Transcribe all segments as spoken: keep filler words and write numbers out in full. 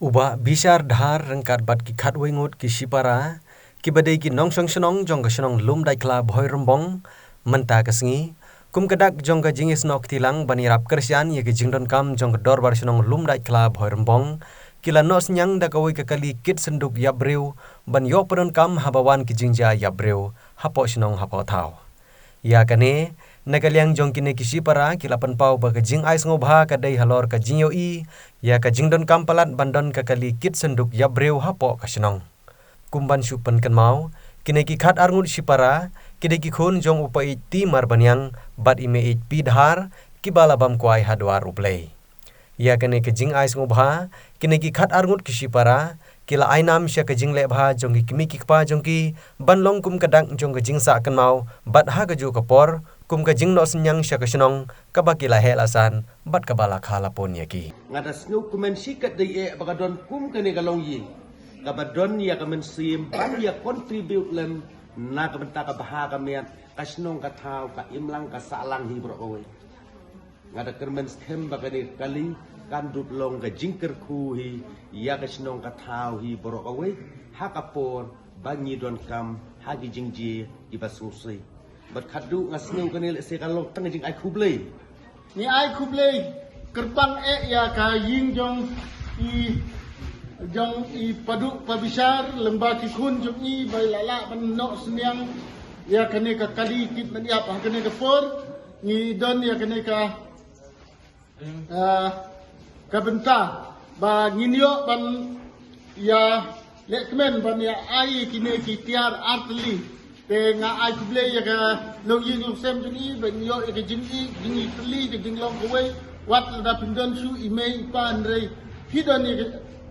U Bah Bishar Dhar ryngkat bad ki khatwei ngut ki shipara kiba dei ki nongshong shnong jong ka shnong Lumdaitkhla Bhoirymbong mynta ka sngi, kum ka dak jong ka jingïasnoh kti lang ban ïarap kyrshan ïa ka jingdonkam jong ka dorbar shnong Lumdaitkhla Bhoirymbong, ki la noh synñiang da kawei ka kali kit synduk ïap briew ban ïoh pyndonkam haba wan ki jingjia ïap briew hapoh shnong hapoh thaw. Ïa kane, na ka liang jong kine ki shipara ki la pynpaw ba ka jingai sngewbha ka dei halor ka jingïohi ïa ka jingdonkam palat ban don ka kali kit synduk ïap briew hapoh ka shnong. Kum ban shu pynkynmaw, kine ki khat ar ngut shipara ki dei ki khun jong u Paieit T Marbaniang bad i Meieit P Dhar, kiba la bam kwai ha dwar U Blei. Ïa kane ka jingai sngewbha, kine ki khat ar ngut ki shipara ki la ai nam sha ka jingleh bha jong ki kmie ki kpa jong ki ban long kum ka dak jong ka jingsah kynmaw bad ha kajuh ka por kum ka jingnoh synñiang sha ka shnong kaba ki la heh la san bad kaba la kha la pun ïa ki. Nga da sngew kmen shi katdei eh ba ka don kum kane ka longïing kaba don ïa ka mynsiem ban ïa contribute lem na ka bynta ka bha ka miat ka shnong ka thaw, ka imlang ka sahlang hi baroh kawei. Nga da kyrmen skhem ba kane ka kali kan dup long ka jingkyrkhu hi ïa ka shnong ka thaw hi baroh kawei ha ka por ba ngi donkam ha ki jingjia kiba sngewsih. Bad khadduh nga sngew kane lehse ka long tang ka jingai khublei. Ngi ai khublei kyrpang eh ïa ka ïing jong i, jong i Paduh Pa Bishar lyngba ki khun jong i ba la lah ban noh synñiang ïa kane ka kali kit ban ïap ha kane ka por. Ngi don ïa kane ka, ah, ka bynta ba ngin ïoh ban ïa lehkmen ban ïa ai kine ki tiar ar tylli. Te nga ai khublei ïa ka longïing longsem jong i ba ngi ïoh ïa ka jingïeit, jingïeit tylli, ka jinglong kawei. Wat lada phin don shuh i mei i pa, hynrei phi don ïa ka,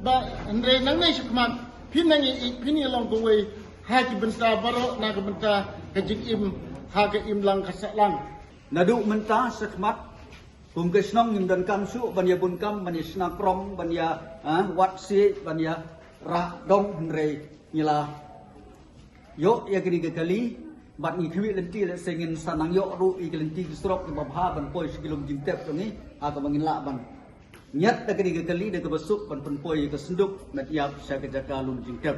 ba hynrei nangne shakhmat phin nang ïeit, phin ïa long kawei ha ki bynta baroh, na ka bynta ka jingim ha ka imlang ka sahlang. Naduh mynta shakhmat, kum ka shnong ngim donkam shuh ban ïa bun kam, ban ïa shna krong, ban ïa, ah, wad siej, ban ïa rah dong, hynrei ngi la ïoh ïa kane ka kali bad ngi khmih lynti, lehse ngin sa nang ïoh ruh ïa ki lynti ki surok kiba bha ban poi sha ki lum jingtep jong ngi, ha kaba ngin lah ban ñiad da kane ka kali da kaba suk ban pynpoi ïa ka synduk met ïap sha ka jaka lum jingtep.